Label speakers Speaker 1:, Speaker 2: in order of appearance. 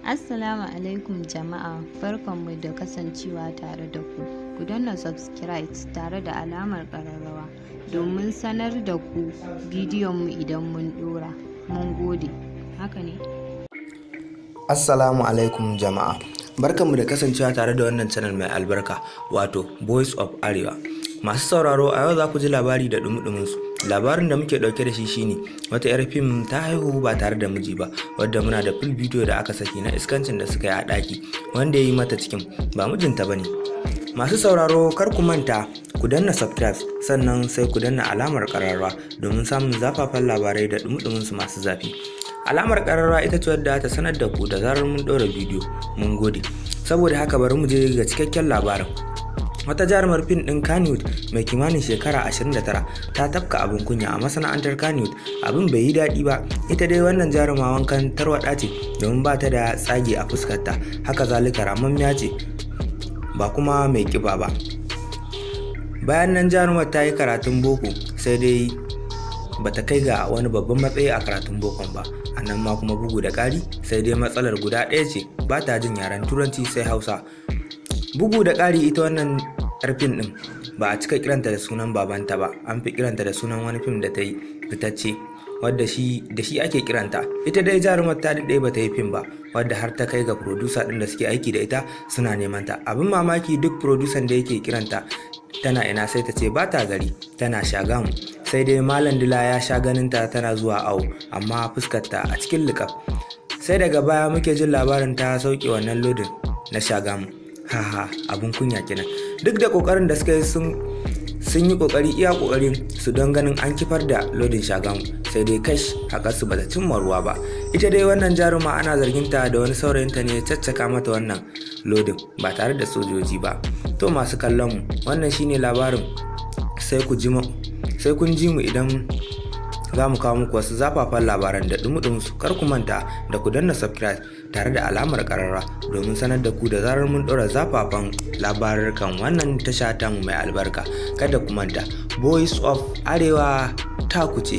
Speaker 1: Assalamu alaikum jama'a, barkanmu da kasancewa tare da ku. Ku danna subscribe tare da alamar ƙararrawa domin sanar da ku bidiyonmu idan mun ɗora. Mun gode. Haka ne?
Speaker 2: Assalamu alaikum jama'a. Barkanmu da kasancewa tare da wannan channel mai albarka, wato Voice of Arewa. Masu sauraro, a yau za ku ji labari da dumi su. Labarin da muke dauke da shi shine wata 'yar fim ta haihu ba tare da miji ba, wadda muna da full bidiyo da aka saki na iskancin da suka yi a ɗaki, wanda ya yi mata cikin ba mijinta ba ne. Masu sauraro, kar ku manta ku danna subscribe, sannan sai ku danna alamar ƙararrawa domin samun zafafan labarai da dumi su masu zafi. Alamar ƙararrawa ita ce wadda ta sanar da ku da zarar mun ɗora bidiyo. Mun gode. Saboda haka, bari mu je ga cikakken labarin. Wata jarumar fim ɗin Kannywood mai kimanin shekara 29 ta tafka abin kunya a masana'antar Kannywood. Abin bai yi daɗi ba. Ita dai wannan jaruma wankan tarwaɗa ce, domin ba ta da tsage a fuskarta. Haka zalika ramammiya ce, ba kuma mai ƙiba ba. Bayan nan jarumar ta yi karatun boko, sai dai bata kai ga wani babban matsayi a karatun bokon ba. A nan ma kuma bugu da ƙari, sai dai matsalar guda ɗaya ce: ba ta jin yaren Turanci sai Hausa. Bugu da ƙari, ita wannan yar fim ɗin ba a cika kiranta da sunan babanta ba, an fi kiranta da sunan wani fim da ta yi fitacce, wadda shi da shi ake kiranta. Ita dai jarumar ta daɗe ba ta yi fim ba, wadda har ta kai ga producer ɗin da suke aiki da ita suna neman ta. Abin mamaki, duk producer da yake kiranta tana ina, sai ta ce ba ta gari, tana Shagamu. Sai dai Malam Dila ya sha ganin ta tana zuwa awo, amma fuskarta a cikin likaf. Sai daga baya muke jin labarin ta sauke wannan lodin na Shagamu. Haha, abun kunya kenan. Duk da kokarin da suka yi, sun yi kokari iya kokarin su don ganin an kifar da lodin Shagamu, sai dai kash, haƙar su bata cimma ruwa ba. Ita dai wannan jaruma ana zargin ta da wani saurayinta ne ya caccaka mata wannan lodin ba tare da sojoji ba. To, masu kallon mu, wannan shine labarin. Sai kun ji mu idan za mu kawo muku wasu zafafan labaran da dumi su. Kar ku manta da ku danna subscribe tare da alamar kararra domin sanar da ku da zarar mun ɗora zafafan labarukan wannan tasha tamu mai albarka. Kada ku manta, Voice of Arewa ta ku ce.